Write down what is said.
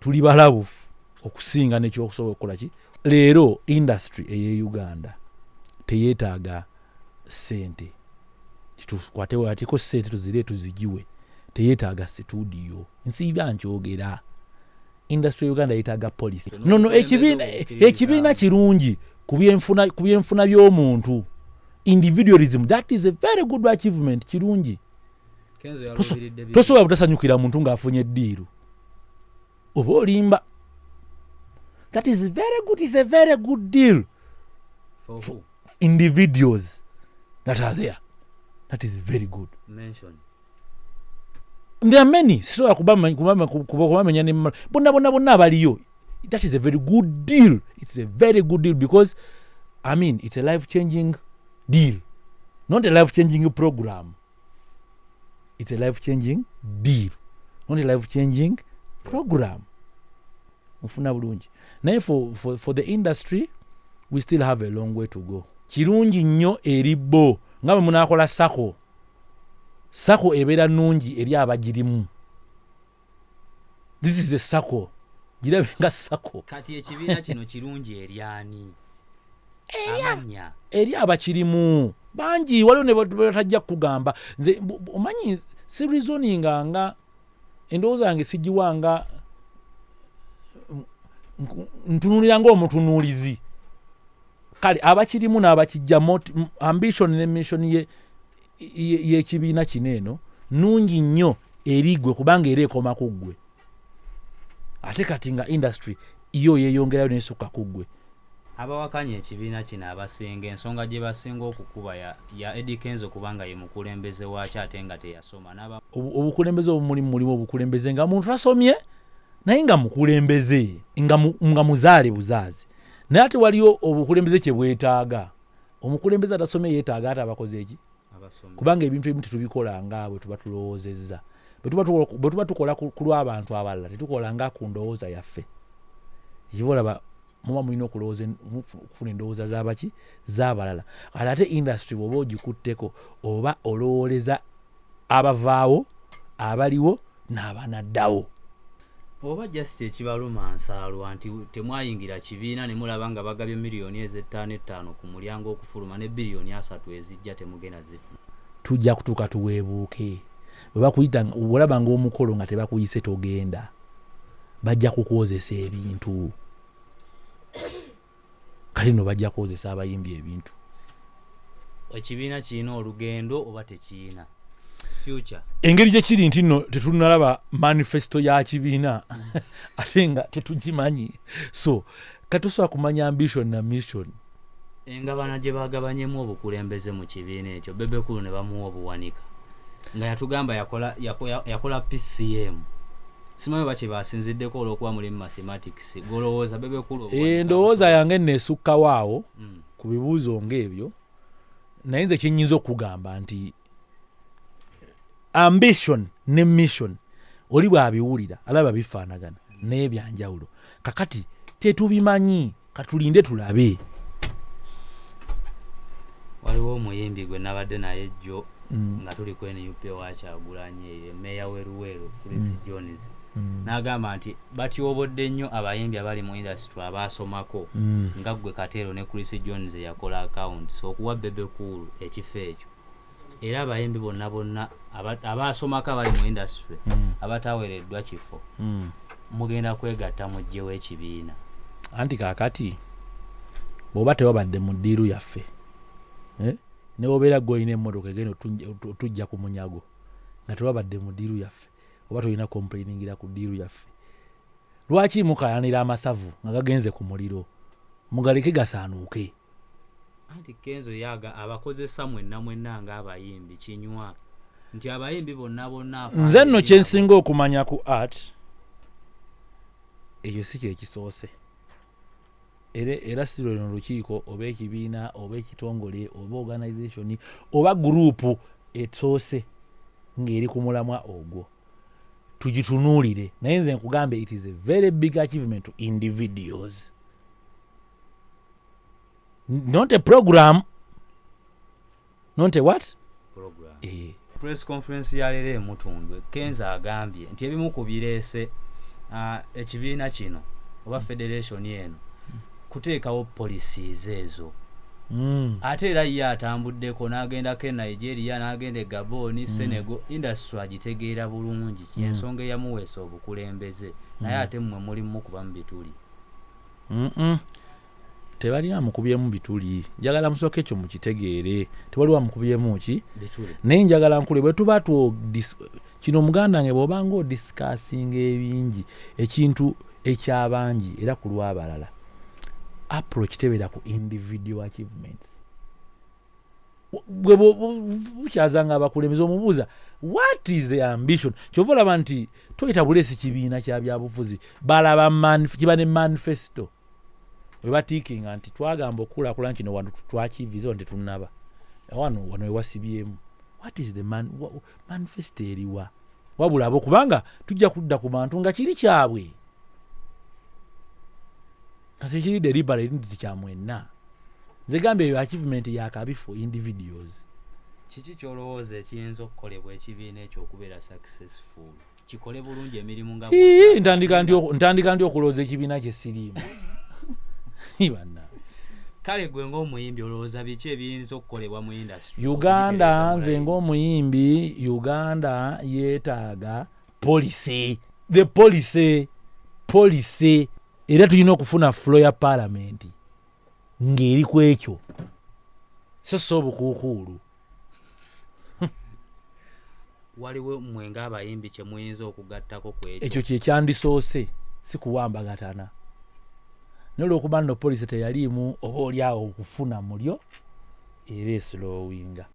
Tuli balabufu okusinga nekyokusobola okukola ki. Leero industry eye Uganda teyeetaaga ssente, tukwate ssente tuzire tuzigiwe, teyeetaaga situdiyo. Nsiiba nkyogera, industry ya Uganda yeetaaga policy. Nono ekibiina kirungi ku byenfuna by'omuntu, individualism, that is a very good achievement, kirungi. Tosobola butasanyukira muntu ng'afunye eddiiru, oba olimba. That is very good, is a very good deal for individuals that are there. That is very good. Mention. There are many, sisobola kubamenya ne bonna bonna bonna abaliyo. That is a very good deal. It's a very good deal because, I mean, it's a life changing deal, not a life changing program. It's a life changing deal, not a life changing program. Nfuna bulungi, naye for the industry, we still have a long way to go. Kirungi nnyo eri bo nga bwe munakola SACCO. SACCO ebeera nnungi eri abagirimu. This is a SACCO, girabe nga SACCO. Kati ekibiina kino kirungi eri ani? Amannya. Eri abakirimu bangi, waliwo ne batajja kukugamba. Nze omanyi si reasoninga nga endowooza yange sigiwanga, ntunulira ngaomutunuulizi. Kale abakirimu n'abakijja, ambition ne mission y'ekibiina kino eno nungi nnyo eri ggwe, kubanga era ekoma ku ggwe. Ate kati nga industry yo yeeyongerayo nesukka ku ggwe. Abawakanya ekibiina kino abasinga, ensonga gye basinga okukuba ya Eddy Kenzo, kubanga ye mukulembeze waakyo ate nga teyasoma. Obukulembeze obumulimu, mulimu obukulembeze nga muntu tasomye naye nga mukulembeze, nga muzaale buzaazi. Naye ate waliyo obukulembeze kye bwetaaga. Omukulembeze atasomye yeetaaga ate abakoze eki? Kubanga ebintu ebimu tetubikola nga bwe tuba tulowoozezza. Bwe tuba tukola ku lw'abantu abalala, tetukola nga ku ndowooza yaffe. Kiva olaba muba mulina okulowooza, okufuna endowooza z'abaki, z'abalala. Kati ate industry bw'oba ogikutteko, oba olowooleza abavaawo, abaliwo n'abanaddawo. Oba just ekibaluma nsaalwa nti temwayingira kibiina ne mulaba nga bagabye miliyoni ez'ettaano ettaano ku mulyango okufuluma, ne 30 biliyoni ezijja temugenda zifuna. Tujja kutuuka tuweebuuke. Bwe bakuyita, olaba ngaomukolo nga tebakuyise, togenda, bajja kukwozesa ebintu. Kale no bajja kwozesa abayimbi ebintu. Ekibiina kirina olugendo oba tekirina future? Engeri gye kiri nti nno tetunalaba manifesto ya kibiina, ate nga tetugimanyi, so katusobola kumanya ambition na mission. Engabana gye bagabanyemu obukulembeze mu kibiina ekyo, Bebe Cool ne bamuwa obuwanika nga yatugamba yakola PCM, simanyi oba kyebasinziddeko olw'okuba mulimu mathematics. Golowooza Bebe Cool obuwanika Endowooza busobola- yange neesukkawo awo ku bibuuzo ng'ebyo, naye nze kyenyinza okugamba nti ambition ne mission, oli bw'abiwulira alaba bifaanagana, naye byanjawulo. Kakati tetubimanyi, katulinde tulabe. Waliwo omuyimbi gwe nabadde naye jjo nga tuli ku NUP wa Kyagulanyi eyo, emeeya w'e Luweero, Chris Jones, n'agamba nti batyobodde nnyo abayimbi abali mu industry abaasomako nga ggwe Kateero ne Chris Jones eyakola account, so okuwa Bebe Cool ekifo ekyo, era abayimbi bonna bonna abaasomako abali mu industry abataweereddwa kifo, mugenda kwegatta muggyewo ekibiina. Anti kaakati bw'oba tewabadde mu ddiiru yaffe, eh? Ne wobeera gwe olina emmotoka egenda otujja ku munyago, nga tewabadde mu ddiiru yaffe, oba tolina complainingira ku ddiiru yaffe. Lwaki mukayanira amasavu nga gagenze ku muliro? Mugaleke gasaanuuke. Anti Kenzo yaga abakozesa mwenna mwenna ng'abayimbi kinywa, nti abayimbi bonna bonna. Nze nno kyensinga okumanya ku art, ekyo si kyekisoose, era si lweno lukiiko oba ekibiina oba ekitongole oba organization oba gurupu esoose ng'eri ku mulamwa ogwo. Tugitunuulire, naye nze nkugambe, it is a very big achievement to individuals, not a program, not a what? Program. Eh. Press conference ya leero emutundwe, Kenzo agambye nti ebimu ku bireese Ekibiina kino oba federation eno kuteekawo policies ezo. Ate era ye atambuddeko n'agendako e Nigeria, n'agenda e Gabon, Senegal, industry agitegeera bulungi. Yensonga eyamuweesa obukulembeze, naye ate mmwe mulimu kuba mu bituli. Tebali amukubyemu bituli. Njagala musooke ekyo mukitegeere, tewaliwo amukubyemu ki bituli. Naye njagala nkule bwe tuba kino, muganda wange, bw'obanga odiscussinga ebingi, ekintu ekyabangi era ku lw'abalala, approach tebeera ku individual achievements. Bwe bukyazanga abakulembeze, omubuuza, "What is the ambition?" Kyova olaba nti toyita buleesi kibiina kya byabufuzi, balaba kiba ne manifesto we batickinga nti twagamba okukulaakulana kino, wano twakivize, wano tetunnaba, wano wewasibyemu. What is the manifesto eriwa? Wabula abo, kubanga tujja kudda ku bantu nga kiri kyabwe, nga tekiri deliberate nti kyamwenna. Nze gamba eyo achievement yakabi for individuals. Kiki kyolowooza ekiyinza okukolebwa ekibiina ekyo okubeera successful, kikole bulungi emirimu nga Ii, bw'okyagala? Ntandika ndi okulowooza ekibiina kye siriimu, banna. Kale gwe ng'omuyimbi, olowooza biki ebiyinza okukolebwa mu industry Uganda, okugitereeza mu nze line? ng'omuyimbi, Uganda yeetaaga policy, the policy. Era tulina okufuna floor ya paalamenti ng'eri ku ekyo, so si obukuukuulu. Waliwo mmwe ng'abayimbi kye muyinza okugattako ku ekyo? Ekyo kyekyandisoose, si kuwambagatana, naye olwokuba nno policy teyaliimu, oba oli awo okufuna mulyo era eslowinga.